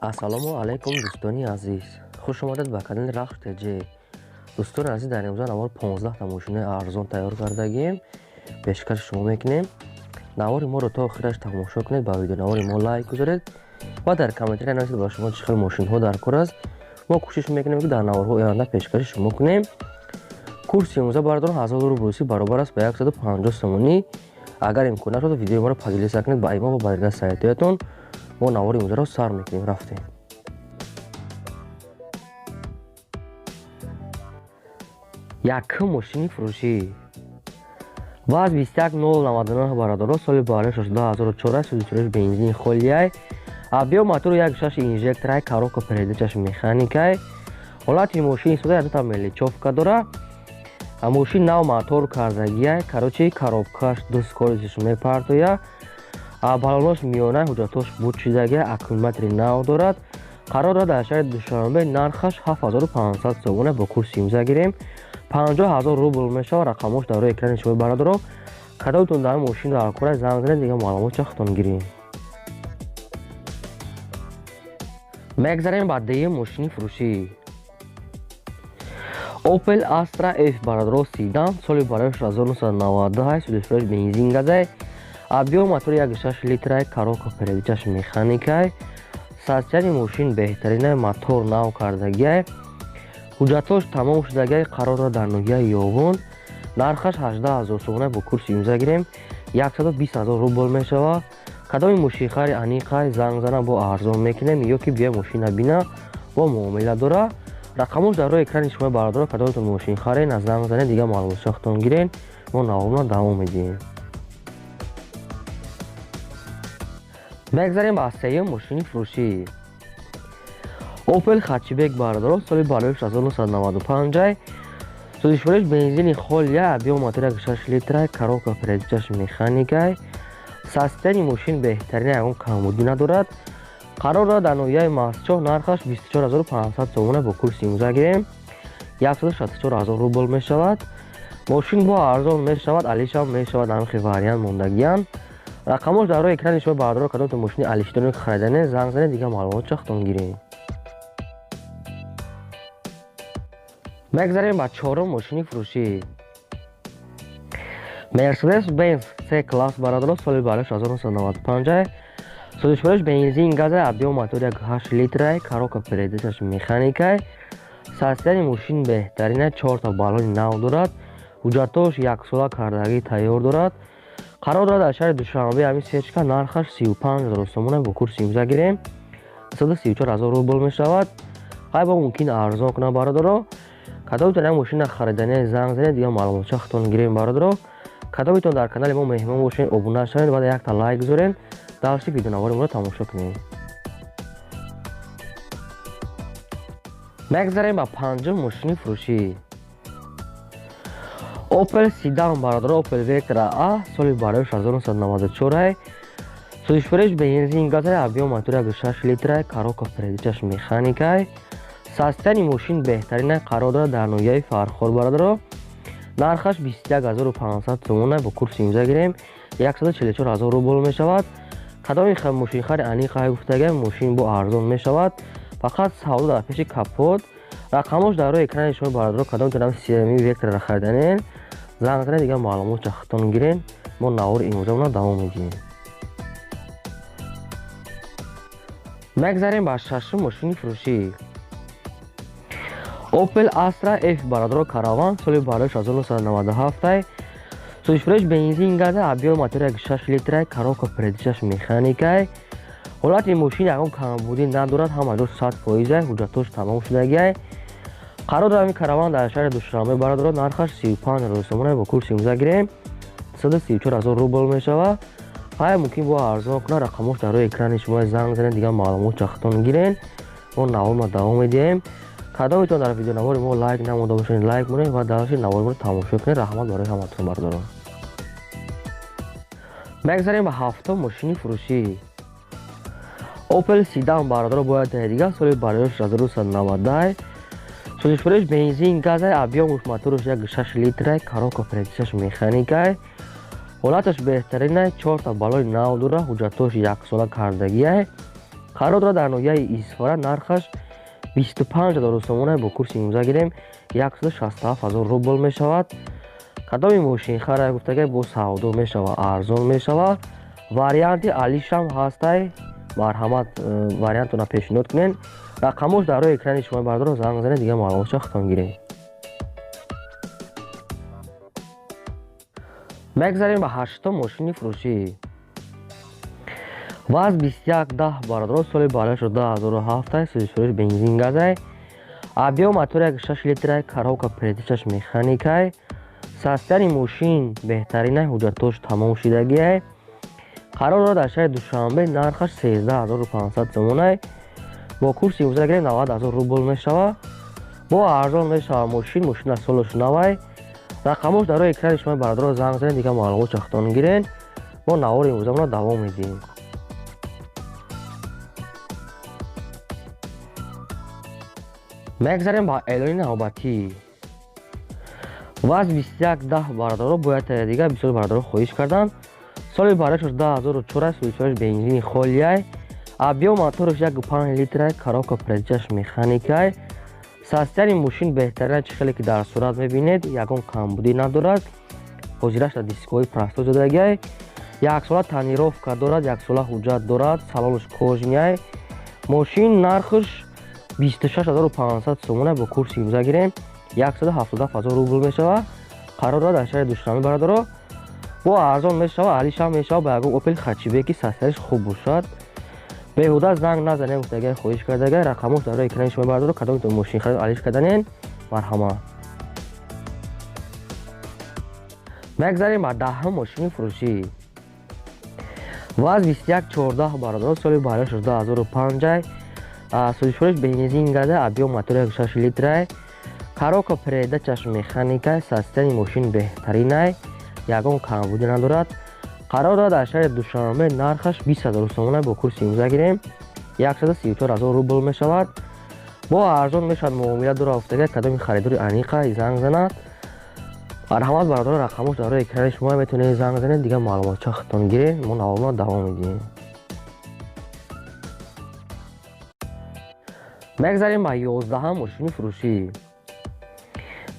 Ассалому алайкум, дӯстони азиз, хуш омадед ба канали Рахш ТЖ. Дӯстони азиз, дар имрӯза навор 15 та мошинаи арзон тайёр кардагием, пешкаши шумо мекунем. Навори моро то охираш тамошо кунед, ба видеонавори мо лайк гузоред ва дар комментария нависед, ба шумо чӣ хел мошинҳо дар кор аст. Мо кӯшиш мекунем, ки дар наворҳои оянда пешкаши шумо кунем. Курси имрӯза, бародарон, 1000 рубл русӣ баробар аст ба 150 сомонӣ. Агар имкон нашуд, видеои моро поделиться кунед ба имо ва ба дигар сайтҳоятон. Мо навори имрӯзаро сар мекунем. Рафтем. Якум мошини фурӯшӣ ВАЗ 21099, бародаро, соли барои 2004, сӯзишвориш бензини холияй, объём мотору 1,6 инжекторай, коробка передачаш механикай. Ҳолати мошин истода, якта мелочёвка дора. Мошин нав мотор кардагиай, короче, коробкаш ду скоростиш мепартоя, балонош миёна, ҳуҷҷатош буд шидагиай, аккумулятори нав дорад. Қарор дорад дар шаҳри Душанбе, нархаш 7500 сомона, бо курси имза гирем 50 000 рубл мешавад. Рақамош дар рӯи экрани шумо, бародаро. Кадомтон дар мошин дар кора, занг занед, дигар маълумот чахтон гирем. Мегзарем ба дуюм мошини фурӯшӣ. Opel Astra F, бародаро, седан, соли барои 1998, сӯзишвориш бензин газай, объём мотори 1,6 литрай, коробка передачаш механикай. Состояние мошин беҳтаринай, мотор нав кардагиай, ҳуҷҷатҳош тамом шудагиай. Қарор дорад дар ноҳияи Ёвон, нархаш 18 000 сомона, бо курси имза гирем 120 000 рубл мешавад. Кадоми мошинхари аниқай, занг зана, бо арзон мекунем, ё ки бия мошина бина, бо муомила дора. Рақамош дар рӯи экрани шумо, бародаро. Кадомтон мошинхарен, аз занг занед, дигар маълумотшахтон гирен. Мо наворона давом медиҳем. Мегзарем ба сеюм мошини фурӯшӣ. Opel Hatchback, бародаро, соли барои 1995, сӯзишвориш бензини холия, объём мотор 1,6 литрай, коробка передачаш механикай. Состояние мошин беҳтарин, ягон камбудӣ надорад. Қарор дорад дар ноҳияи Мастчоҳ, нархаш 24500 сомона, бо курси имза гирем 164 000 рубл мешавад. Мошин бо арзон мешавад, алишам мешавад, ҳамхел вариант мондагиянд. Рақамош дар рӯи экрани шумо, бародаро. Кадомтон мошини алишдоне харидане, занг занед, дигар маълумот чахтон гирем. Мегзарем ба чорум мошини фурӯшӣ. Mercedes Benz C класс, бародаро, соли барои 1995, сӯзишвориш бензин газай, объём мотор 1,8 литрай, коробка передачаш механикай. Состояние мошин беҳтарина, чорта баллони нав дорад, ҳуҷҷатҳош яксола кардагӣ тайёр дорад. Қарор дорад дар шаҳри Душанбе. Ҳамин сечка нархаш 35 000 сомона, бо курси имза гирем 134 000 рубл мешавад. Хай, бо мумкин арзон кунам, бародаро. Кадомитон як мошина харидане, занг занед, дигар маълумотча худтон гирем, бародаро. Кадомитон дар канали мо меҳмон бошед, обуна шавед ва якта лайк гузоред. Дальше видеонавори моро тамошо кунед. Мегзарем ба панҷум мошини фурӯшӣ. Opel Sedan, бародаро, Opel Vectra A, соли барои 1994, сӯзишвориш бензин газай, объём мотор 1,6 литрай, коробка передачаш механикай. Состояние мошин беҳтаринай, қарор дорад дар ноҳияи Фархор, бародаро. Нархаш 21500 сомона, бо курси имза гирем 144 000 рубл мешавад. Кадоми мошинхари аниқай гуфтагиам, мошин бо арзон мешавад, фақат савдо дар пеши капот. Рақамош дар рӯи экрани шумо, бародаро. Кадомтон семи Вектора хариданен, занг занед, дигар маълумот чахтон гирен. Мо навори имрӯзамона давом медиҳем. Мегзарем ба шашум мошини фурӯшӣ. Opel Astra F, бародаро, караван, соли барои 1997, сӯзишвориш бензин газай, объём мотор 1,6 литрай, коробка передачаш механикай. Ҳолати мошин ягон камбудӣ надорад, ҳама ҷо 100%, ҳуҷҷатҳош тамом шудагиай. Қарор дорад ҳамин караван дар шаҳри Душанбе, бародаро, нархаш 35 000 сомона, бо курси имза гирем 134 000 рубл мешавад. Хай, мумкин бо арзон кунад. Рақамош дар рӯи экрани шумо, занг занед, дигар маълумот чахтон гирен. Мо наворро давом медиҳем. Кадомитон дар видеонавори мо лайк намода бошед, лайк монед ва дальше навори моро тамошо кунед. Раҳмат барои ҳаматон, бародарон. Мегзарем ба ҳафтум мошини фурӯшӣ. Opel Sedan, бародаро, бояд дигар, соли барои 1990, сӯзишвориш бензин газай, объём мотораш 1,6 литрай, коробка передачаш механикай. Ҳолаташ беҳтаринай, чорта баллони нав дора, ҳуҷҷатҳош яксола кардагиай. Қарор дорад дар ноҳияи Исфара, нархаш 25 000 сомона, бо курси имрӯза гирем 167 000 рубл мешавад. Кадоми мошинхара гуфтагай бо савдо мешава, арзон мешава. Варианти алишам ҳастай, марҳамат вариантона пешниҳод кунен. Рақамош дар рӯи экрани шумо бардоро, занг занед, дигар маълумотша худтон гиред. Мегзарем ба ҳаштум мошини фурӯшӣ. ВАЗ 2110 бародаро, соли барояшро 2007, сӯзишфурӯш, бензин газай. Объём мотор 1,6 литрай, коробка передачаш механикай. Состояние мошин беҳтаринай, ҳуҷҷатош тамом шидагиай. Қарор дорад дар шаҳри Душанбе, нархаш 13 500 сомонай. Бо курси имрӯза гирем 90 000 рубл мешава. Бо арзон мешава мошин, мошин аз солаш навай. Рақамош дар рӯи экрани шумо бародаро, занг занед, дигар маълумот чахтон гирен. Мо навори имрӯзамонро давом медиҳем. Мегзарем ба эълони навбатӣ. ВАЗ 2110 бародаро, бояд дигар бисёр бародаро хоҳиш карданд. Соли барояшаш 2004, сӯзишфурӯш, бензини холиай. Объём мотораш 1,5 литрай, коробка передачаш механикай. Состояние мошин беҳтарина, чӣ хеле ки дар сурат мебинед, ягон камбудӣ надорад. Ҳозираш дар дискҳои простой задагиай. Яксола тонировка дорад, яксола ҳуҷҷат дорад, салонаш кожаный. Мошин нархаш 26 500 сомона, бо курси имрӯза гирем 177 000 рубл мешава. Қарор дорад дар шаҳри Душанбе бародаро. Бо арзон мешава, алишам мешава ба ягон Опел хэтчбеки состояние ш хуб бошад. Беҳуда занг назанем гуфтагай, хоҳиш кардагай. Рақамош дар рӯи экрани шумо бардоро, кадомтон мошин харид алиш карданен, марҳамат. Мегзарем ба даҳум мошини фурӯшӣ. ВАЗ 2114 бародаро, соли барояш 2005, сӯзишфурӯш, бензин газа, объём мотор 1,6 литрай, коробка передачаш механикай. Состояние мошин беҳтаринай, ягон камбудӣ надорад. Қарор дорад дар шаҳри Душанбе, нархаш 20 000 сомона, бо курси имрӯза гирем 134 000 рубл мешавад. Бо арзон мешавад, муомила дора гуфтагай. Кадоми харидори аниқа занг занад, марҳамат бародаро. Рақамош дар рӯи экрани шумо, метавонед занг занед, дигар маълумотча худтон гиред. Мо навомро давом медиҳем. Мегзарем ба 11-ҳам мошини фурӯшӣ.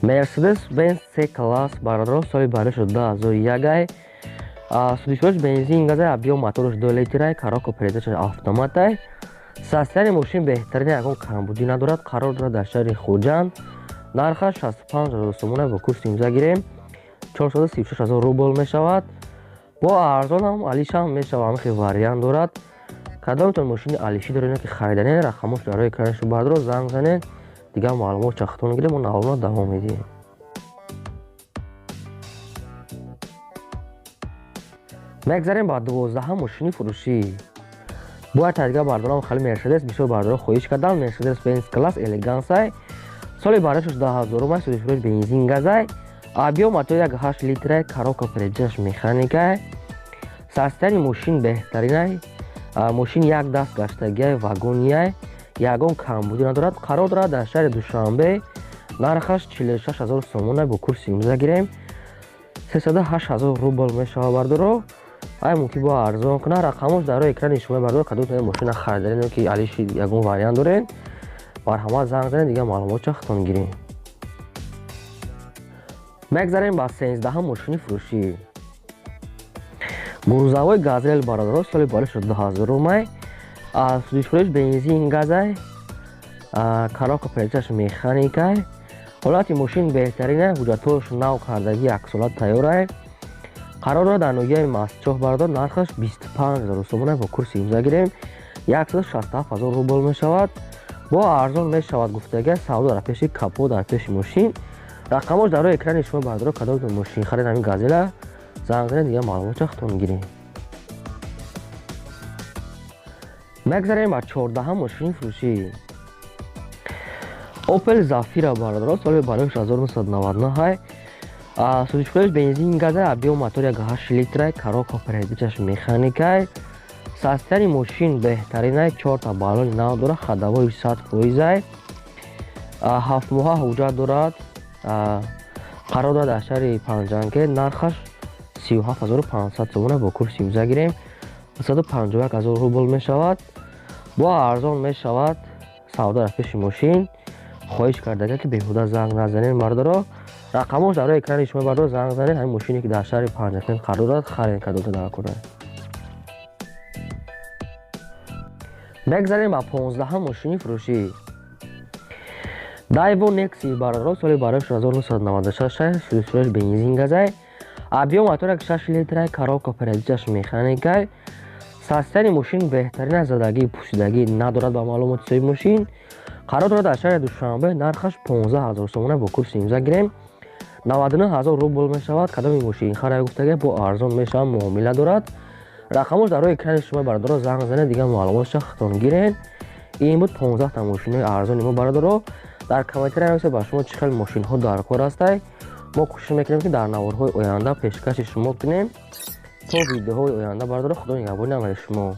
Мерседес Бенз С класс бародаро, соли барояш 2001, сӯзишфурӯш, бензин газай, объём мотораш 2 литрай, коробка передачаш автоматай. Состояние мошин беҳтарин, ягон камбудӣ надорад. Қарор дорад дар шаҳри Хуҷанд, нархаш 65 000 сомона, бо курси имрӯза гирем 436 000 рубл мешавад. Бо арзонам алишам мешава, ҳамин вариант дорад. Кадомтон мошини алишӣ доред ки хариданен, рақамош дар рӯи экрани шумо бардоро, занг занед, дигар маълумот чахтон гирем. Мо навомро давом медиҳем. Мегзарем ба 12-ҳам мошини фурӯшӣ. Бояд дигар бардорам хали Мерседес бисёр бардоро хоҳиш кардам. Мерседес Бенз класс Элегансай, соли барояш 2000, сӯзишфурӯш, бензин газай, объём мотор 1,8 литрай, коробка передачаш механикай. Состояние мошин беҳтаринай, мошин як даст гаштагиай, вагонияй, ягон камбудӣ надорад. Қарор дорад дар шаҳри Душанбе, нархаш 46 000 сомона, бо курси имрӯза гирем 308 000 рубл мешава бардоро. Ай мумкин бо арзон кунад. Рақамош дар рӯи экрани шумо бардоро, кадомтон мошина харидарен ки алиши ягон вариант дорен, марҳамат занг занед, дигар маълумотча худтон гирем. Мегзарем ба 13-ҳам мошини фурӯшӣ. Грузовой Газел бародаро, соли барояш 2000, сӯзишфурӯш, бензин газай, коробка передачаш механикай. Ҳолати мошин беҳтаринай, ҳуҷҷатҳош нав кардагӣ, яксола тайёрай. Қарор дорад дар ноҳияи Мастчоҳ бардор, нархаш 25 000 сомона, бо курси имрӯза гирем 167 000 рубл мешавад. Бо арзон мешавад гуфтагай, савдо дар пеши капо, дар пеши мошин. Рақамош дар рӯи экрани шумо бардоро, кадомтон мошин харид ҳамин Газела, занг занед, дигар маълумотча худтон гирем. Мегзарем ба 14-ҳам мошини фурӯшӣ. Опел Зафира бародаро, соли барояш 1999, сӯзишфурӯш, бензин газай, объём мотор 1,8 литрай, коробка передачаш механикай. Состояние мошин беҳтаринай, чорта баллони нав дорад, ходовой 100%-ай, 7 моҳа ҳуҷҷат дорад. Қарор дорад дар шаҳри Панҷакент, нархаш 37 500 сомона, бо курси имрӯза гирем 151 000 рубл мешавад. Бо арзон мешавад савдо дар пеши мошин. Хоҳиш кардага, ки беҳуда занг назанед, бародаро. Рақамош дар рӯи экрани шумо, бародаро, занг занед. Ҳамин мошине, ки дар шаҳри Панҷакент қарор дорад, харед, кадомта дар кора. Мегзарем ба 15-ҳам мошини фурӯшӣ. Дайво Некси, бародаро, соли барои 1996, шурӯшурӯш, бензин газай, объём моторак 6 литрай, коробка передачаш механикай. Состояни мошин беҳтарин аст, задагӣ, пӯсидагӣ надорад. Ба маълумоти соҳиби мошин, қарор дорад дар шаҳри Душанбе, нархаш 15 ҳазор сомона, бо курси имза гирем 99 ҳазор рубл мешавад. Кадоми мошинхара гуфтага, бо арзон мешавад, муомила дорад. Рақамош дар рӯи экрани шумо, бародаро, занг занед, дигар маълумотша худтон гирен. Ин буд 15та мошинои арзони мо, бародаро. Дар комментария нависед, ба шумо чӣ хел мошинҳо дар кор ҳастай. Мо кӯшиш мекунем, ки дар наворҳои оянда пешкаши шумо кунем. То видеоҳои оянда, бародаро, Худо нигаҳбони ҳамаи шумо.